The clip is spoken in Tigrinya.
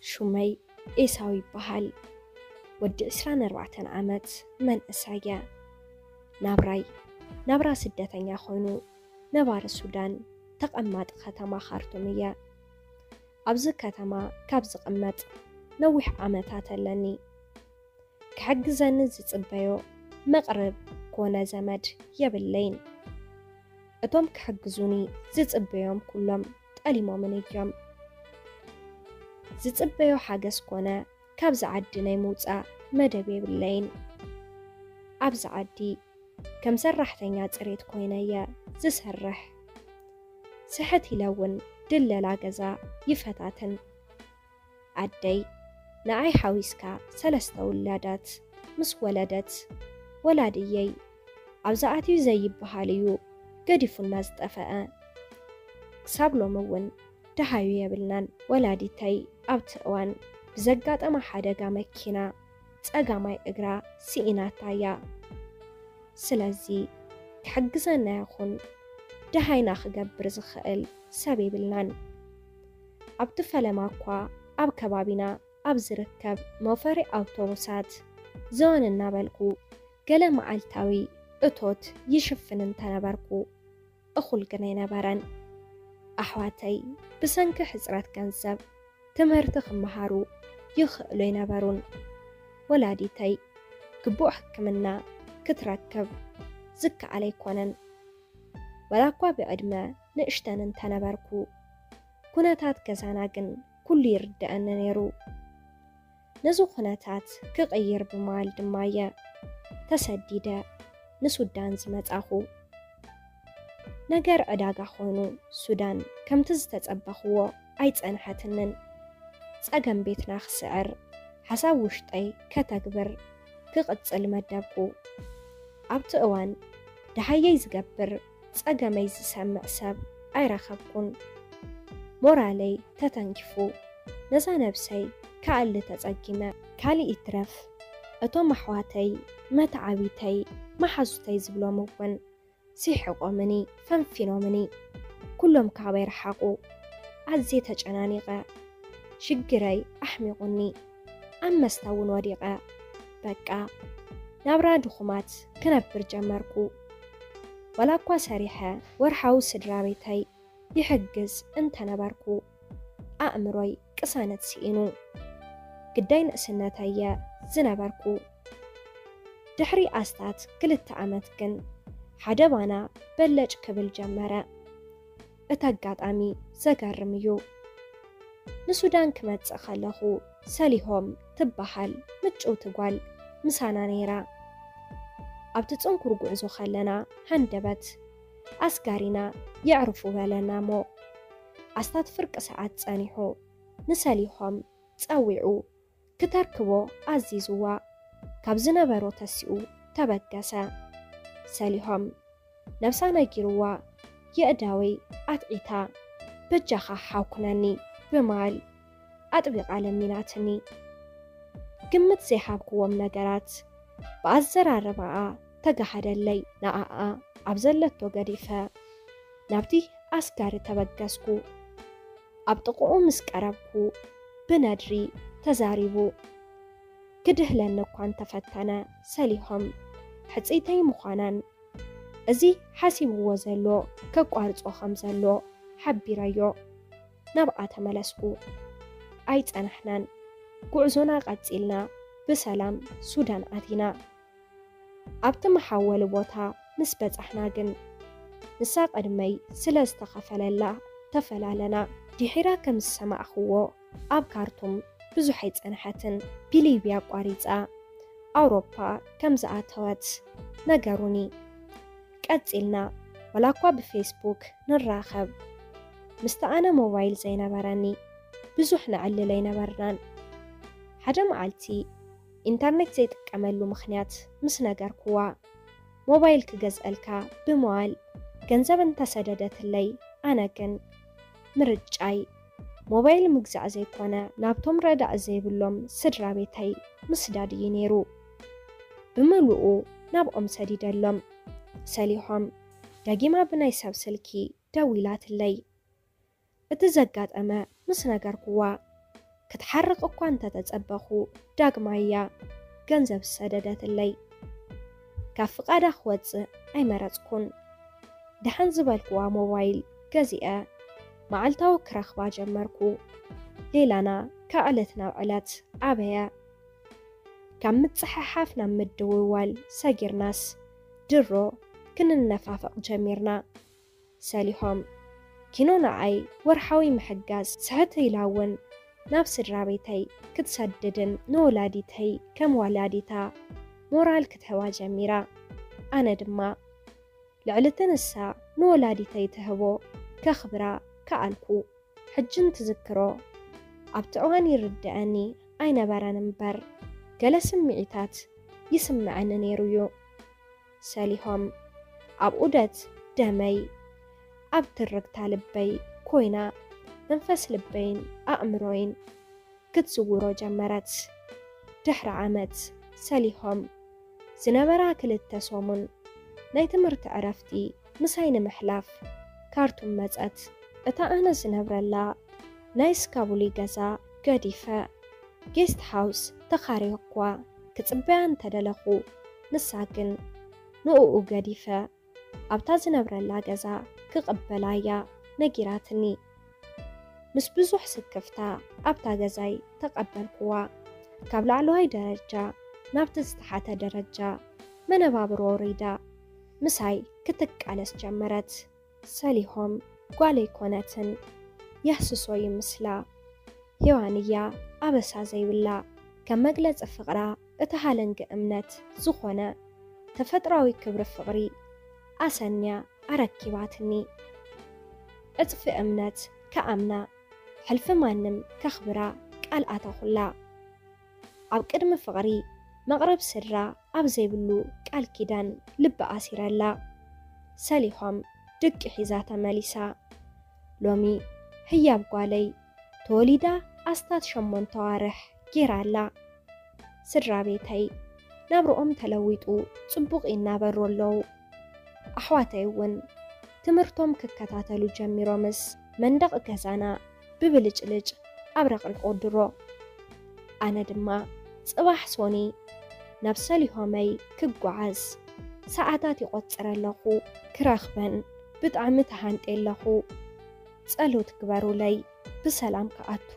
ሹመይ ኤሳው ይበሃል። ወዲ ዕስራን ኣርባዕተን ዓመት መንእሰይ እየ። ናብራይ ናብራ ስደተኛ ኮይኑ ነባሪ ሱዳን፣ ተቐማጢ ከተማ ካርቱም እየ። ኣብዚ ከተማ ካብ ዝቕመጥ ነዊሕ ዓመታት ኣለኒ። ክሕግዘኒ ዝጽበዮ መቕርብ ኮነ ዘመድ የብለይን። እቶም ክሕግዙኒ ዝጽበዮም ኩሎም ጠሊሞምን እዮም። ዝጽበዮ ሓገዝ ኮነ ካብዚ ዓዲ ናይ ምውጻእ መደብ የብለይን። ኣብዚ ዓዲ ከም ሰራሕተኛ ጽሬት ኮይነ እየ ዝሰርሕ። ስሕት ኢለ እውን ድለላ ገዛ ይፈታትን። ኣደይ ንዓይ ሓዊስካ ሰለስተ ውላዳት ምስ ወለደት፣ ወላድየይ ኣብዚ ኣትዩ ዘይበሃል እዩ ገዲፉና ዝጠፈአ። ክሳብ ሎሚ እውን ደሃዩ የብልናን። ወላዲተይ ኣብቲ እዋን ብዘጋጠማ ሓደጋ መኪና ጸጋማይ እግራ ስኢናታ እያ። ስለዚ ክሕግዘና ይኹን ደሃይና ክገብር ዝኽእል ሰብ የብልናን። ኣብቲ ፈለማ እኳ ኣብ ከባቢና ኣብ ዝርከብ መውፈሪ ኣውቶቡሳት ዘወን እናበልኩ ገለ መዓልታዊ እቶት ይሽፍን እንተነበርኩ፣ እኹል ግን ኣይነበረን። ኣሕዋተይ ብሰንኪ ሕጽረት ገንዘብ ትምህርቲ ክመሃሩ ይኽእሉ ኣይነበሩን። ወላዲተይ ግቡእ ሕክምና ክትረክብ ዝከኣል ኣይኮነን። ወላ እኳ ብዕድመ ንእሽተን እንተነበርኩ፣ ኩነታት ገዛና ግን ኩሉ ይርድኣኒ ነይሩ። ነዚ ኩነታት ክቕይር ብምባል ድማ እየ ተሰዲደ ንሱዳን ዝመጻኹ። ነገር ዕዳጋ ኮይኑ፣ ሱዳን ከምቲ ዝተጸበኽዎ ኣይጸንሐትንን። ጸገም ቤትና ክስዕር፣ ሓሳብ ውሽጠይ ከተግብር ክቕጽል መደብኩ። ኣብቲ እዋን ደሃየይ ዝገብር፣ ጸገመይ ዝሰምዕ ሰብ ኣይረኸብኩን። ሞራለይ ተተንኪፉ፣ ነዛ ነብሰይ ክኣሊ ተጸጊመ። ካልእ ይትረፍ፣ እቶም ኣሕዋተይ፣ መተዓቢተይ፣ መሓዙተይ ዝብሎም እውን ስሒቖምኒ፣ ፈንፊኖምኒ። ኩሎም ካባይ ረሓቑ። ኣዝየ ተጨናኒቐ። ሽግረይ ኣሕሚቑኒ። ኣብ መስተ እውን ወዲቐ። በቃ፣ ናብራ ድኹማት ክነብር ጀመርኩ። ዋላ እኳ ሰሪሐ ወርሓዊ ስድራ ቤተይ ይሕግዝ እንተነበርኩ፣ ኣእምሮይ ቅሳነት ስኢኑ። ግዳይ ንእስነተይ እየ ዝነበርኩ። ድሕሪ ኣስታት ክልተ ዓመት ግን ሓደ ባና በለጭ ክብል ጀመረ። እቲ ኣጋጣሚ ዘገርም እዩ። ንሱዳን ክመጽእ ከለኹ ሰሊሆም ትበሃል ምጭውቲ ጓል ምሳና ነይራ። ኣብቲ ጽንኩር ጉዕዞ ከለና ሃንደበት ኣስጋሪና የዕርፉ በለና እሞ፣ ኣስታት ፍርቂ ሰዓት ጸኒሑ ንሰሊሆም ጸዊዑ ክተርክቦ ኣዚዝዋ። ካብ ዝነበሮ ተሲኡ ተበገሰ። ሰሊሆም ነብሳ ነጊርዋ፣ የእዳወይ ኣትዒታ፣ በጃኻ ሓው ኩነኒ ብምባል ኣጥቢቓ ለሚናትኒ። ግምት ዘይሃብክዎም ነገራት ብኣዘራርባኣ ተጋሃደለይ። ንኣኣ ኣብ ዘለቶ ገዲፈ ናብቲ ኣስጋሪ ተበገስኩ። ኣብ ጥቕኡ ምስ ቀረብኩ ብነድሪ ተዛሪቡ። ክድህለኒ እኳ እንተፈተነ፣ ሰሊሆም ሕጽይተይ ምዃናን እዚ ሓሲብዎ ዘሎ ከቋርጾ ከም ዘሎ ሓቢረዮ ናብኣ ተመለስኩ። ኣይጸናሕናን። ጉዕዞና ቀጺልና ብሰላም ሱዳን ኣቲና። ኣብቲ መሓወሊ ቦታ ምስ በጻሕና ግን፣ ንሳ ቅድመይ ስለ ዝተኸፈለላ ተፈላለና። ድሒራ ከም ዝሰማዕክዎ፣ ኣብ ካርቱም ብዙሕ ኣይጸንሐትን። ብሊብያ ኣቋሪጻ ኣውሮፓ ከም ዝኣተወት ነገሩኒ። ቀጺልና ዋላ እኳ ብፌስቡክ ንራኸብ፣ ምስቲ ኣነ ሞባይል ዘይነበረኒ ብዙሕ ነዕልል ኣይነበርናን። ሓደ መዓልቲ ኢንተርኔት ዘይጥቀመሉ ምኽንያት ምስ ነገርክዋ፣ ሞባይል ክገዝኣልካ ብምባል ገንዘብ እንተሰደደትለይ፣ ኣነ ግን ምርጫይ ሞባይል ምግዛእ ዘይኮነ፣ ናብቶም ረዳእ ዘይብሎም ስድራ ቤተይ ምስዳድ እዩ ነይሩ። ብምሉኡ ናብኦም ሰዲደሎም። ሰሊሆም ደጊማ ብናይ ሰብ ስልኪ ደዊላትለይ። እቲ ዘጋጠመ ምስ ነገርክዋ፣ ክትሓርቕ እኳ እንተተጸበኹ፣ ዳግማያ ገንዘብ ሰደደትለይ። ካብ ፍቓዳ ክወጽእ ኣይመረጽኩን። ደሓን ዝበልኩዋ ሞባይል ገዚአ፣ መዓልታዊ ክረኽባ ጀመርኩ። ሌላና ካብ ዕለት ናብ ዕለት ዓበየ። ካብ ምጽሓሓፍ ናብ ምድውዋል ሰጊርናስ፣ ድሮ ክንነፋፈቕ ጀሚርና። ሰሊሆም፣ ኪኖ ንዓይ ወርሓዊ ምሕጋዝ ስሕት ኢላ እውን ናብ ስድራ ቤተይ ክትሰድድን ንወላዲተይ ከም ወላዲታ ሞራል ክትህባ ጀሚራ። ኣነ ድማ ልዕሊ እቲ ንሳ ንወላዲተይ ትህቦ ከኽብራ ከኣልኩ። ሕጂ እንትዝክሮ ኣብቲ እዋን ይርድኣኒ ኣይነበረን እምበር፣ ገለ ስምዒታት ይስምዐኒ ነይሩ እዩ። ሰሊሆም ኣብ ዑደት ደመይ፣ ኣብ ትርግታ ልበይ ኮይና፣ መንፈስ ልበይን ኣእምሮይን ክትዝውሮ ጀመረት። ድሕሪ ዓመት ሰሊሆም ዝነበራ ክልተ ሰሙን ናይ ትምህርቲ ዕረፍቲ ምሳይ ንምሕላፍ ካርቱም መጸት። እታ ኣነ ዝነብረላ ናይ ስካቡሊ ገዛ ገዲፈ፣ ጌስት ሃውስ ተኻርየኳ ክጽበያ እንተደለኹ፣ ንሳ ግን ንእኡ ገዲፈ ኣብታ ዝነብረላ ገዛ ክቕበላያ ነጊራትኒ። ምስ ብዙሕ ስክፍታ ኣብታ ገዛይ ተቐበልኩዋ። ካብ ላዕለዋይ ደረጃ ናብቲ ዝተሓተ ደረጃ መነባብሮ ወሪዳ ምሳይ ክትቃለስ ጀመረት። ሰሊሆም ጓለይ ኮነትን፣ የህስሶ ይምስላ። ሄዋን እያ ኣበሳ ዘይብላ። ከም መግለጺ ፍቕራ እቲ ሃለንጊ እምነት ዝኾነ ተፈጥሮኣዊ ክብሪ ፍቕሪ ኣሰንያ ኣረኪባትኒ። ዕጽፊ እምነት ክኣምና፣ ሕልፊ ማንም ከኽብራ ቃል ኣተኹላ። ኣብ ቅድሚ ፍቕሪ መቕረብ ስድራ ኣብ ዘይብሉ ቃል ኪዳን ልቢ ኣሲረላ። ሰሊሆም ድቂ ሒዛ ተመሊሳ። ሎሚ ህያብ ጓለይ ተወሊዳ ኣስታት ሸሞንተ ዋርሕ ጌራ ኣላ። ስድራ ቤተይ ናብርኦም ተለዊጡ ጽቡቕ ይናበሩ ኣለዉ። ኣሕዋተይ እውን ትምህርቶም ክከታተሉ ጀሚሮምስ መንደቕ ገዛና ብብልጭልጭ ኣብረቕሪቖ ድሮ። ኣነ ድማ ጽባሕ ሶኒ ናብ ሰሊሆመይ ክጓዓዝ ሰዓታት ይቖጽር ኣለኹ። ክረኽበን ብጣዕሚ ተሃንጤ ኣለኹ። ጸሎት ግበሩለይ ብሰላም ክኣቱ።